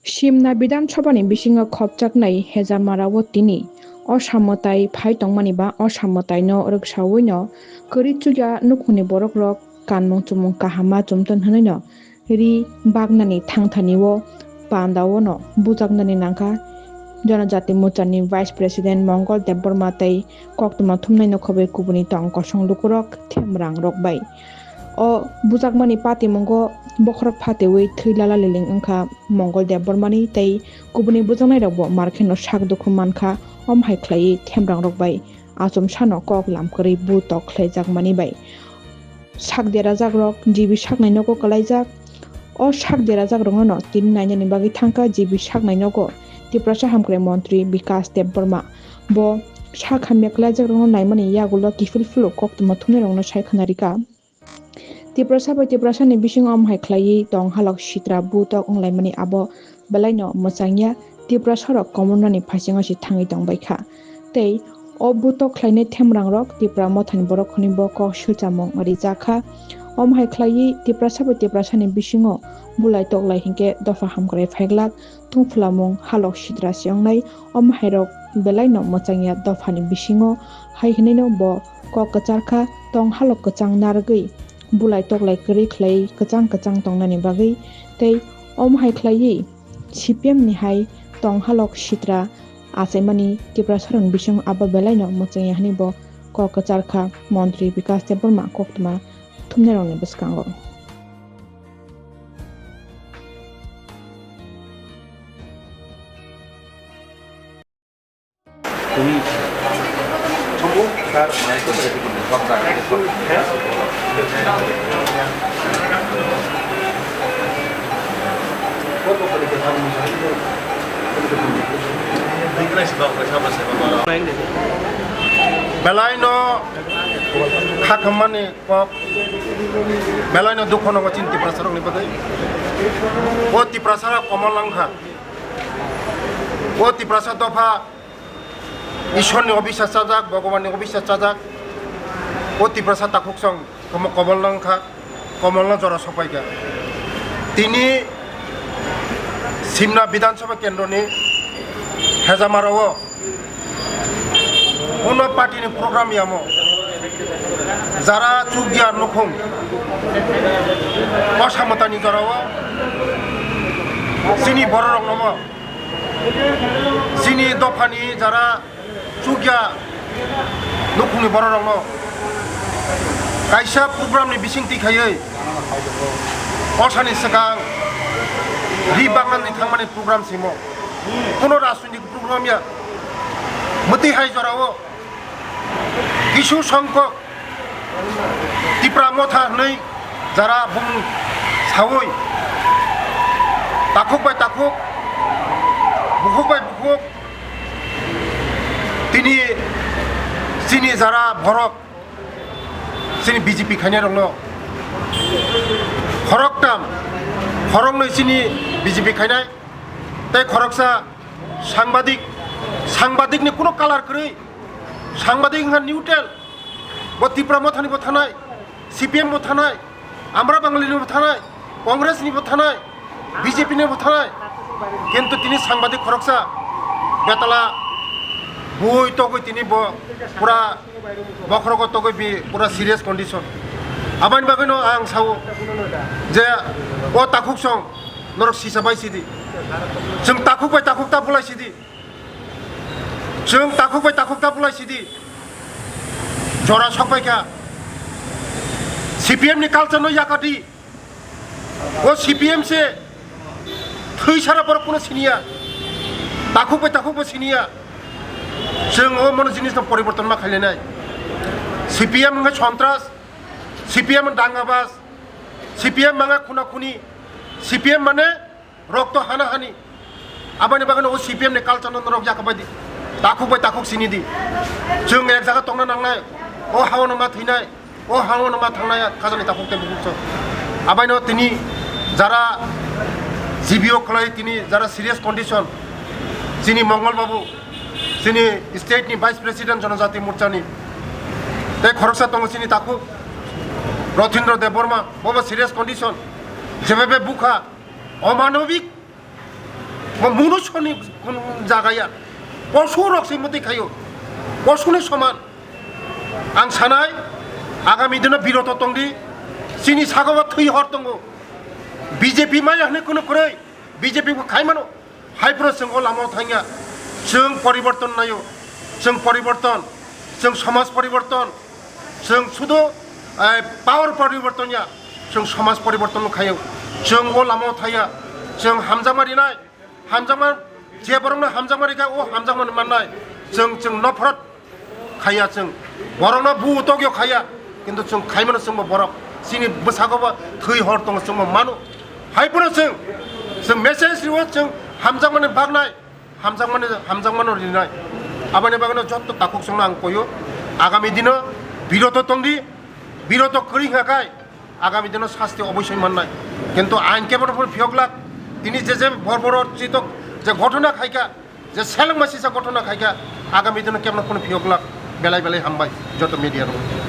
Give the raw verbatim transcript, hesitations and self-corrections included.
Simna Bidhan Sabhani bisingo khopjaknai Hejamarao tini o samwtai phai tongmani ba o samwtaino rwksawino kwrwi chukya nukhungni borokrok kanmung chumung kaham ma chumton hwnwino ri baknani thangthani o pandaono bujaknani nangkha. Jonojati Morchani Vice President Mongol Debbarma tei koktwma thumnaino khobwi kubuni tong kosong lukurok themrang rok bai. O bujakmani patimungo bokhorok phatewi thwi lala liling wngkha Mongol Debbarmani tei kubuni bujaknairokbo markheno sak dukhu mankha, om hai khlaiwi themrang rok bai achomsano kok lam kwrwi bu tok khlaijakmani bai. Sak derajakrok G B saknai nogo kwlaijak. O sak derajakrokno tini nainani bagwi thangkha G B saknai nogo Tiprasa Hamkrai Montri Bikas Debbarma. Bo sak hamya kwlaijakrokno naimani yagulo kiphil philuk koktwma thumnairokno sai khna rikha. Tiprasa bai Tiprasani bisingo om hai khlaiwi tong halok sitra bu tok wnglaimani abo belaino mwchangya Tiprasarok komornani phaisingo se thangwi tongbaikha. Tei o bu tok khlainai themrangrok Tipra mothani borok hwnwi bo kok swchamung rijakha. Om hai khlaiwi Tiprasa bai Tiprasani bisingo bulai toklai hinkhe dopha hamkrai phaiglak tungphulamung halok sitra se wngnai. Om hairok belaino mwchangya dophani bisingo hai hwnwino bo kok kwcharkha tong halok kwchang narwgwi bulai toklai kwrwi khlai kwchang kwchang tongnani bagwi tei om hai khlaiwi C P M ni hai tong halok sitra achaimani Tiprasarokni bisingo abo belaino mwchangya hwnwi bo kok kwcharkha Montri Bikas Debbarma koktwma thumnairokni bwskango. Belai no kha khammani kok, belai no dukho nango chini Tiprasa rokni bagwi. O Tiprasa rok komol langkha. O Tiprasa dopha Ishwarni obisas chajak, Bhagwanni obisas chajak. O Tiprasa takhuksong komo-, komolno wngkha, komolno jora sopaikha. Tini Simna Bidhan Sabha Kendroni Hejamarao uno party ni program yamo jara chukya nukhung o samwtani jorao chini bororok nomo Chini dophani jara chukya nukhungni bororokno kaisa programni bisingtwi khaiwi osani swkang ri baknani thangmani program simo. Kuno rajnitik program ya. Mwtwi hai jorao kisu songkok Tipra Motha hwnwi jara bumung saui takhuk bai takhuk, bukhuk bai bukhuk, tini chini jara borok chini B J P khainai rokno khoroktam, khoroknwi chini B J P khainai tei khoroksa sangbadik, sangbadik ni kuno kalar kwrwi, sangbadik wngkha neutral, bo Tipra Mothani bo thanai, C P M bo thanai, Amra Bangali ni bo thanai, Congress ni bo thanai, B J P ni bo thanai, kintu tini sangbadik khoroksa betala bui togwi tini bo pura bokhorogo togwi bi pura serious condition. Aboni bagwino ang sao je o takhuk song norok sisa bai sidi. Chwng takhuk bai takhuk ta bulai sidi. Chwng takhuk bai takhuk ta bulai sidi. Jora sokpai kha. C P M ni culture no yakati. O C P M se thwi sara borok kuno siniya. Takhuk bai takhuk bo siniya. Chwng o mono jinis no poriborton ma khailainai. C P M wngkha sontras, C P M dangabas, C P M manga khuna khuni, C P M mane rokto hana hani. Aboni bagwino o C P M ni culture no norok yakha bai di. Takhuk bai takhuk sini di. Chwng ek jaga tongna nangnai. O hao no ma thwinai. O hao no ma thangnai khajani takhuk tei bukhuk so. Abaino tini jara G B O khlai tini jara serious condition. Chini Mongol Babu, chini state ni vice president Jonojati Morcha ni. Tei khoroksa tongo chini takhuk Rothindro Debbarma, bobo serious condition. Jebebe bukha, omanobik Bo munusoni kun jaga ya. Posu rok se muti khayo. Posuni soman. Ang sanai, agami dino biroto tongdi. Chini sago bo thwi hor tongo. B J P maya hwnwi kunu kwrwi. B J P bo khai mano. Hai phano chwng o lama o thangya. Chwng poriborton naio. Chwng poriborton. Chwng somaj poriborton. Chwng sudu, eh, power poriborton ya. Chwng somaj poriborton no khaio. Chwng o lama o thaya. Chwng hamjakma rinai. Hamjakma, je borokno hamjakma rikha, o hamjakma ni mannai. Chwng, chwng nophrot khaiya chwng. Borokno bu tokyo khaiya. Kintu chwng khaimano chwngbo borok. Chini bwsago bo thwi hor tongo chwngbo mano. Hai phano chwng, chwng message riwo chwng hamjakmani bagnai. Hamjakmani, hamjakmano rinai. Aboni bagwino jotto takhuk chwngno ang koyo. Agami dino biroto tongdi, biroto kwrwi hwnkha khai. Agami dino sasti oboisoi mannai. Kintu ain kebono phano phiyok glak. Tini je je bor bor chitok je ghotona khaikha, je selengma sisa ghotona khaikha, agami dino kebono phano phiyok glak. Belai belai hambai joto media rok.